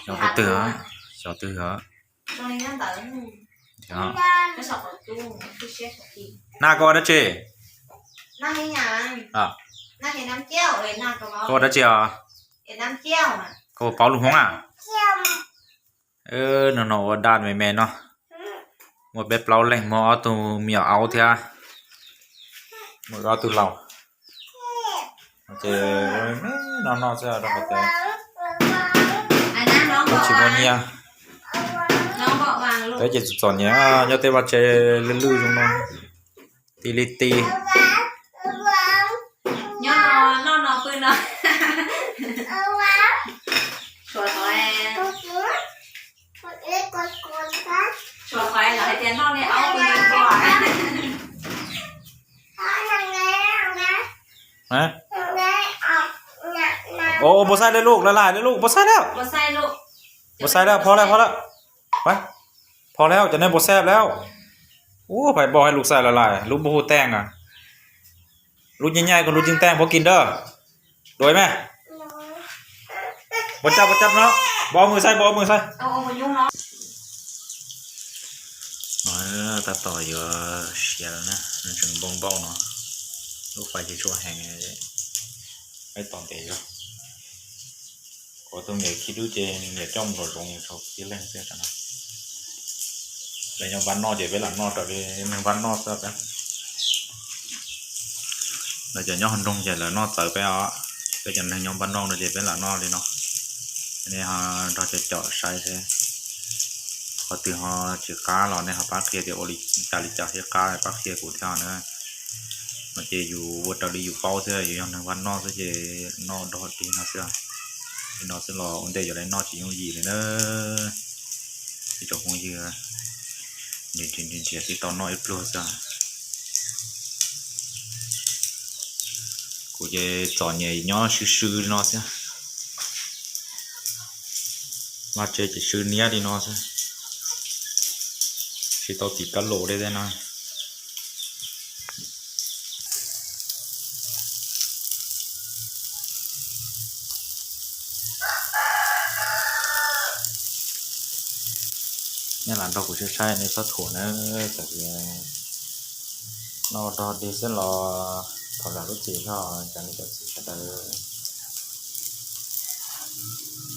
Xyov twg, xyov twg. Nag koj ua dab tsi? Koj ua dab tsi os? Koj paub lus Hmoob a? No no ua daj me me no. Muaj peb plaub leeg, muaj ob tug me nyuam aub thiab, muaj ob tug laus. Ces no no xwb rau qhov tias tsis muaj nyiaj. Peb ces txom txom nyem nyob tej vaj tse lwj lwj zoo no, ti li ti. Ua, puas saib li lus, laj laj li lus, puas saib lawm? Puas saib lawm? Pho lawm, pho lawm. Pho lawm, cov neeg puas saib lawm? Ua, phais npauj hais lus xaim laj laj, lub npauj hu teej a. Lub nyaij nyaij koj lub ceeb teej phob kis nrawm. Dua me. Puas cab, puas cab no? Npau mws saib, npau mws saib. Tab tom yuav siav lawm na, nws tseem npau npau no. Lub fais tsis tshua heev, peb tos ntev zog. Kuv tus me nyuam khib dub ces nws niam coj mus nram zoov tau tib leeg xwb no. Lawv nyob npab noj ces peb lam noj raws li neeg npab noj xwb. Lawv cov nyob hauv nroog ces lawv noj txawv peb os, peb cov neeg nyob npab noj no ces peb lam noj li no. Nej ho nrog caum caum saib seb qhov twg ho tsis qab los nej ho pab qhia tias ua li cas li cas thiaj qab, pab qhia kuv thiab na. No ces yus ua raws li yus paub xwb, yus yog neeg npab noj xwb ces noj dog dig no xwb. Li no xwb los ua ntej yuav los noj tsis yooj yim li na. Ib tsoom phooj ywg, nrhiav tsis tau noj ib pluag xwb. Kuv ces txom nyem nyob swb swb li no xwb. Vaj tse ces swb niab li no xwb, tsis tau tim kab laum li thiab no. Nej lam nrog kuv saib saib, nej txhob thuam na, txawm tias noj dog dig xwb los thov zam lub txim thiab cov niam cov txiv sawv daws.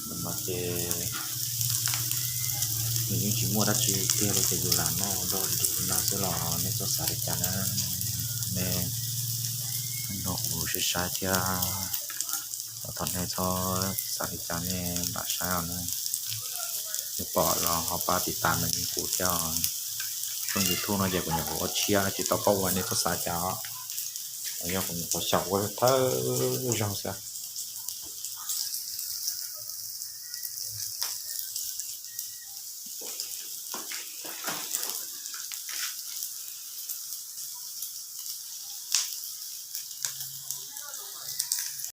Nim no ces nws yeej tsis muaj dab tsi tiag li ces yus lam noj dog dig no xwb los nej txhob xav li cas na. Nej nrog kuv saib saib thiab, thov nej txhob xav li cas, nej lam saib os na. Nej pom los ho pab tiv tas me kuv thiab. Tshooj YouTube no ces kuv nyuam qhuav ua tshiab tsis tau paub ua, nej txhob xav cas os. Yog kuv nyuam qhuav xyaum ua thawj zaug xwb.